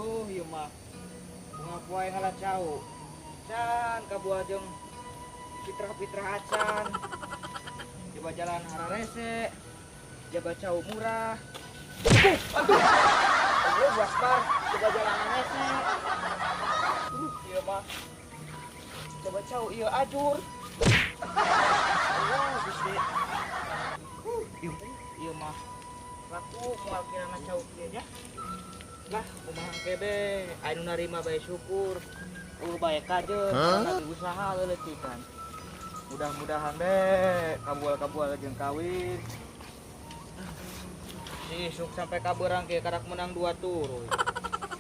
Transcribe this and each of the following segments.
Duh, ieu mah bunga poe ngala cau. Can kabuah jeung fitrah-fitrah acan. Coba jalan hararese. Jaba cau murah. Aduh. Aduh, gaspar, coba jalan hese. Ieu mah. Coba cau ieu ajur. Allah, Gusti. Ieu mah laku moal kirana cau kieu nya. Lah, kumaha kebe, anu narima bae syukur. Bae kajeun, lagi usaha leuletikan. Mudah-mudahan be kabual-kabual jeung kawin. Isuk sampai kaberang ke karak menang 2 turun.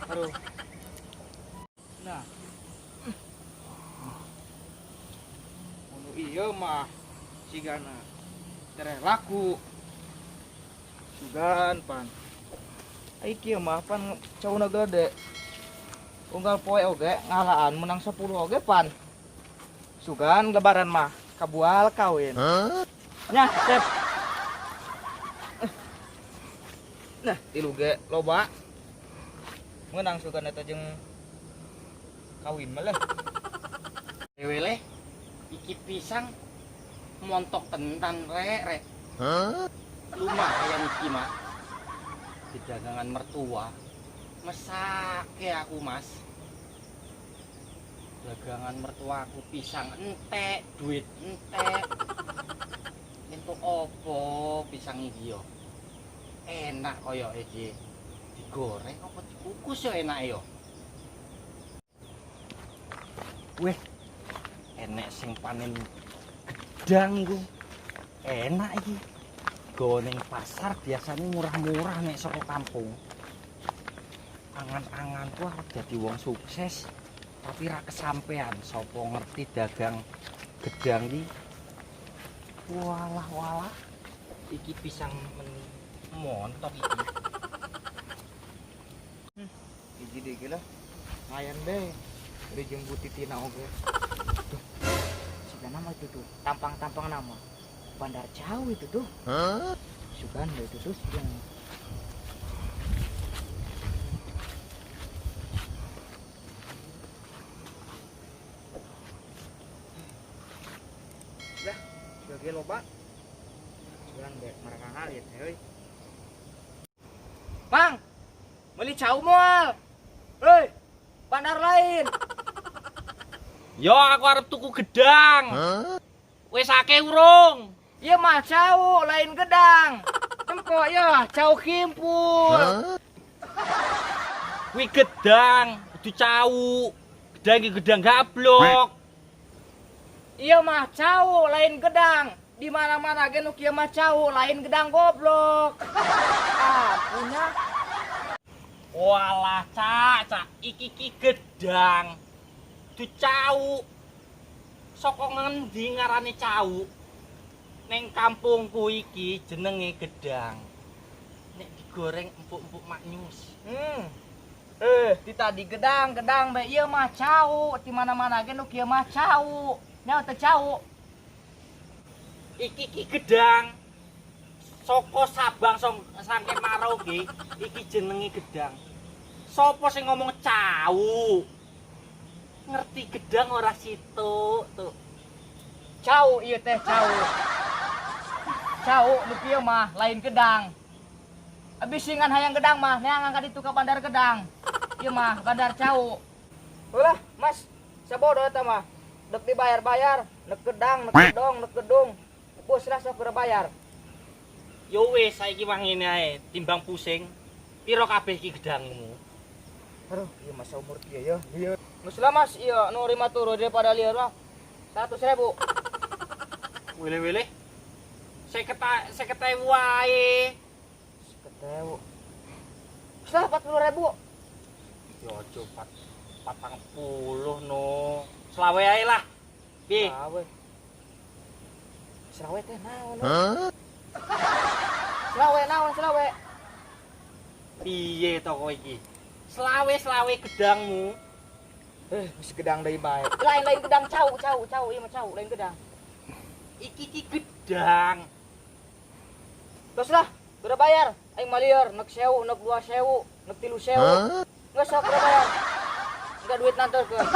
Aduh. Nah. Mun ieu mah sigana tere laku. Sugan pan. Ai kieu mah pan cauna gede. Unggal poe oge ngalaan menang 10 oge pan. Sugan lebaran mah kabual kawin. Nya, sep. Nah, tilu ge loba. Menang sugan eta jeung kawin mah leh. Dewe leh, iki pisang montok tenan rek rek. Lumayan iki mah. Didagangan mertua. Mesake aku, Mas. Dagangan mertua aku pisang entek, duit entek. Entuk opo pisang iki yo? Enak koyoke iki. Digoreng apa dikukus yo enak yo. Weh, enek sing panen gedang iku. Enak iki. Go ning pasar biasanya murah-murah nek saka kampung. Angan-anganku arep dadi wong sukses, tapi ra kesampean. Sapa ngerti dagang gedang iki? Walah walah, iki pisang montok iki. Hiji deui ge lah. Lumayan deh. Udah jeung butitina oge. Tuh. Siga nama itu tuh, tampang-tampang nama. Bandar Cau itu tuh. Hah? Sugan itu tuh siga. Lah, sebagai loba. Sugan deh mereka ngalit euy. Mang, beli cau moal. Hei, bandar lain. Yo aku arep tuku gedang. Wis akeh urung. Ieu mah cau lain gedang. Tempo ya cau kimpul. Kuwi gedang, kudu cau. Gedang iki gedang gablok. Ieu mah cau lain gedang. Di mana-mana ge nu kieu mah cau lain gedang goblok. Ah, punya. Walah, cak, cak, iki ki gedang. Kudu cau. Saka ngendi ngarane cau? Neng kampungku iki jenenge gedang. Nek digoreng empuk-empuk maknyus. Di tadi gedang, gedang bae ieu mah cau. Di mana-mana ge nu kieu mah cau. Nya teu cau. Iki ki gedang. Saka Sabang sampe Merauke iki jenenge gedang. Sopo sing ngomong cau? Ngerti gedang ora situ tuh. Cau ieu teh cau. Cau nu kieu mah lain gedang. Abis singan hayang gedang mah neangan ka ditu ka bandar gedang. Ieu mah bandar cau. Ulah, Mas, sabodo eta mah. Dek dibayar-bayar, nek gedang, nek gedong, nek gedung. Bos lah sok bayar. Yo wis saiki mah ngene ae, timbang pusing. Piro kabeh iki gedangmu? Aduh, ieu masa umur kieu ya. Iya. Geus lah Mas, ieu nu 5 turu daripada lieur mah. 100.000. Wele-wele. 50.000 wae. 50.000. Geus lah 40.000. Yo aja 40 no. Selawe ae lah. Piye? Selawe. Selawe teh naon? Selawe naon selawe? Piye to kowe iki? Selawe-selawe gedangmu. Wis gedang deui bae. Lain-lain gedang cau, cau, cau, ieu mah cau, lain gedang. Iki ki gedang. Terus lah, udah bayar. Aing mah lieur, nek 1000, nek 2000, nek 3000. Geus, sok bayar. Enggak, duit nanturkeun.